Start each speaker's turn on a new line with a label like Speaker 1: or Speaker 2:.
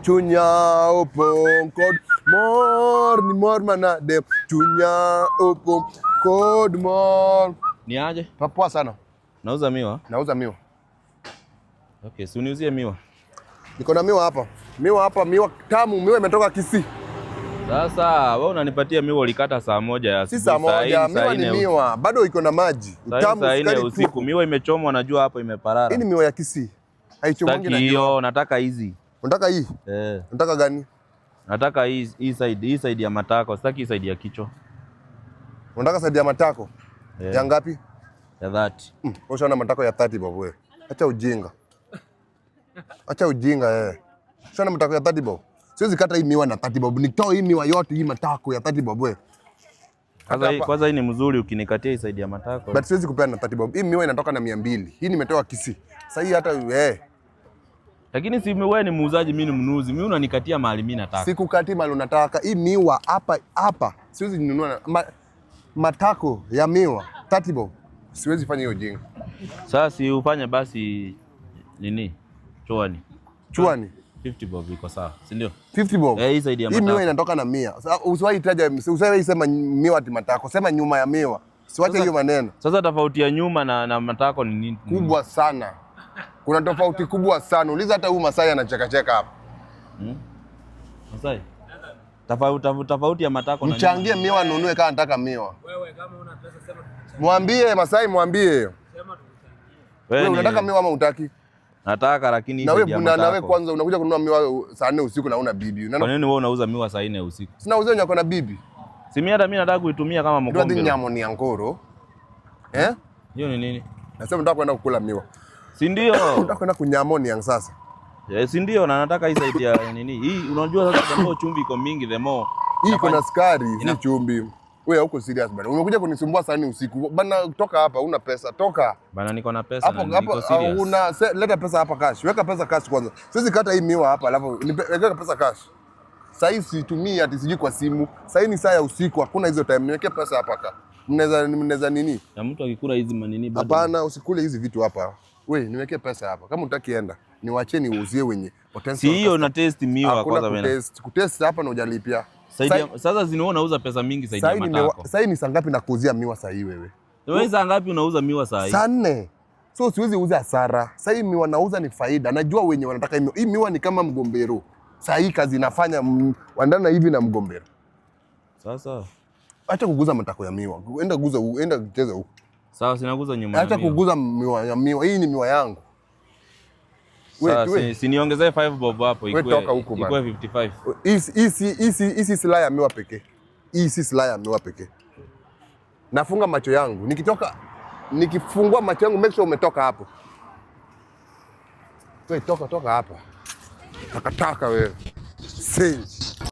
Speaker 1: Chunya opong' kod mor ni mor manade. Chunya opong' kod mor.
Speaker 2: Ni aje?
Speaker 1: Poa sana.
Speaker 2: Nauza miwa?
Speaker 1: Nauza miwa.
Speaker 2: Okay, si uniuzie miwa.
Speaker 1: Niko na miwa hapa. Miwa hapa, miwa tamu, miwa imetoka Kisii.
Speaker 2: Sasa wewe unanipatia miwa ulikata saa 1 ya
Speaker 1: Si
Speaker 2: asubuhi,
Speaker 1: saa 1,
Speaker 2: saa
Speaker 1: miwa
Speaker 2: nne
Speaker 1: ni miwa, bado iko na maji. Utamu,
Speaker 2: saa 4
Speaker 1: sukari
Speaker 2: usiku.
Speaker 1: tupu.
Speaker 2: Miwa imechomwa, najua hapo imeparara.
Speaker 1: Hii ni miwa ya Kisii. Haichomwangi
Speaker 2: Sitaki
Speaker 1: na jua.
Speaker 2: hiyo, nataka hizi.
Speaker 1: Unataka hii?
Speaker 2: Eh,
Speaker 1: Unataka gani?
Speaker 2: Nataka hii side ya matako, sitaki hii side ya kichwa.
Speaker 1: Unataka side ya matako?
Speaker 2: Eh.
Speaker 1: Ya ngapi?
Speaker 2: Ya 30.
Speaker 1: Ushaona matako ya 30 bob wewe. Acha ujinga. Acha ujinga eh. Ushaona matako ya 30 bob? Siwezi kata hii miwa na 30 bob. Nitoe hii miwa yote hii matako ya 30 bob wewe.
Speaker 2: Kwanza hii,
Speaker 1: Hapa.
Speaker 2: kwanza hii ni mzuri ukinikatia hii side ya matako.
Speaker 1: But siwezi kupea na 30 bob. Hii miwa inatoka na 200. Hii nimetoa Kisii. Sasa hii hata eh
Speaker 2: Lakini si wewe ni muuzaji, mimi ni mnunuzi. Mimi unanikatia mahali mimi nataka.
Speaker 1: Sikukati mali unataka. Hii miwa hapa hapa siwezi nunua na matako ya miwa 30 bob. Siwezi fanya hiyo ujinga.
Speaker 2: Sasa si ufanye basi nini? Chwani.
Speaker 1: Chwani.
Speaker 2: 50 bob iko sawa, si ndio?
Speaker 1: 50 bob.
Speaker 2: Eh, hii side ya
Speaker 1: Hii miwa
Speaker 2: matako.
Speaker 1: inatoka na 100. Sasa usiwahi taja, usiwahi sema miwa ati matako. Sema nyuma ya miwa. Siwache hiyo maneno.
Speaker 2: Sasa tofauti ya nyuma na matako ni nini?
Speaker 1: Kubwa sana. Kuna tofauti kubwa sana. Uliza hata huyu Masai anachekacheka hapa.
Speaker 2: Masai. Tofauti ya matako na
Speaker 1: Mchangie
Speaker 2: nyuma.
Speaker 1: miwa nunue kama nataka miwa.
Speaker 3: Wewe kama una pesa sema tukuchangie.
Speaker 1: Mwambie Masai, mwambie.
Speaker 3: Sema tukuchangie.
Speaker 2: Wewe
Speaker 1: Wewe unataka miwa ama utaki?
Speaker 2: Nataka, lakini hii
Speaker 1: Na wewe
Speaker 2: side ya
Speaker 1: na wewe
Speaker 2: matako.
Speaker 1: kwanza unakuja kununua miwa saa 4 usiku na una bibi.
Speaker 2: Kwa nini wewe unauza miwa saa 4 usiku?
Speaker 1: Sina uzee nyako na bibi.
Speaker 2: Si mimi hata mimi nataka kuitumia kama
Speaker 1: Ndio
Speaker 2: mkombe.
Speaker 1: nyamo ni ankoro. Eh?
Speaker 2: Hiyo ni nini?
Speaker 1: Nasema nataka kwenda kukula miwa.
Speaker 2: Si ndio?
Speaker 1: Nataka kwenda kunyamoni yang sasa.
Speaker 2: Eh, si ndio? Na nataka hii side ya nini? Hii unajua sasa the more chumvi iko mingi the more
Speaker 1: Hii iko na sukari, si chumvi. Wewe huko serious bana. Umekuja kunisumbua saa 4 usiku. Bana, toka hapa, una pesa. Toka.
Speaker 2: Bana, niko na pesa
Speaker 1: Hapo
Speaker 2: na niko
Speaker 1: hapo
Speaker 2: serious.
Speaker 1: una leta pesa hapa cash. Weka pesa cash kwanza. Siwezi kata hii miwa hapa alafu weka pesa cash. Sasa hii situmii ati sijui kwa simu. Sasa hii ni saa ya usiku, hakuna hizo time. Niweke pesa hapa ka. Mnaweza nini?
Speaker 2: Na mtu akikula hizi manini bado.
Speaker 1: Hapana, usikule hizi vitu hapa. We, niweke pesa hapa. Kama utaki enda, niwachie niuzie wenye potential.
Speaker 2: Si hiyo na taste miwa
Speaker 1: Hakuna
Speaker 2: kwanza bana.
Speaker 1: kutest. Kutest hapa na hujalipia.
Speaker 2: Side ya, sasa zinaona unauza pesa mingi side ya
Speaker 1: Sasa
Speaker 2: matako.
Speaker 1: Sasa ni saa ngapi na kuuzia miwa saa hii wewe?
Speaker 2: Wewe saa ngapi unauza miwa saa hii?
Speaker 1: Saa 4. So siwezi uza hasara. Sasa hii miwa nauza ni faida. Najua wenye wanataka hii miwa. Hii miwa ni kama mgombero. Saa hii kazi inafanya wandana hivi na mgombero.
Speaker 2: Sasa
Speaker 1: Acha kuguza matako ya miwa. Enda guza, enda cheza huko.
Speaker 2: sawa, sinaguza nyuma ya
Speaker 1: Acha
Speaker 2: miwa.
Speaker 1: kuguza miwa ya miwa. Hii ni miwa yangu. We,
Speaker 2: Sawa,
Speaker 1: we.
Speaker 2: si niongezee 5 bob hapo
Speaker 1: We
Speaker 2: ikue
Speaker 1: toka huko bana.
Speaker 2: ikue 55.
Speaker 1: Hii si silaha ya miwa pekee. Hii si silaha ya miwa pekee. Nafunga macho yangu. Nikitoka nikifungua macho yangu make sure umetoka hapo. Wewe toka toka hapa. Takataka wewe. Sing.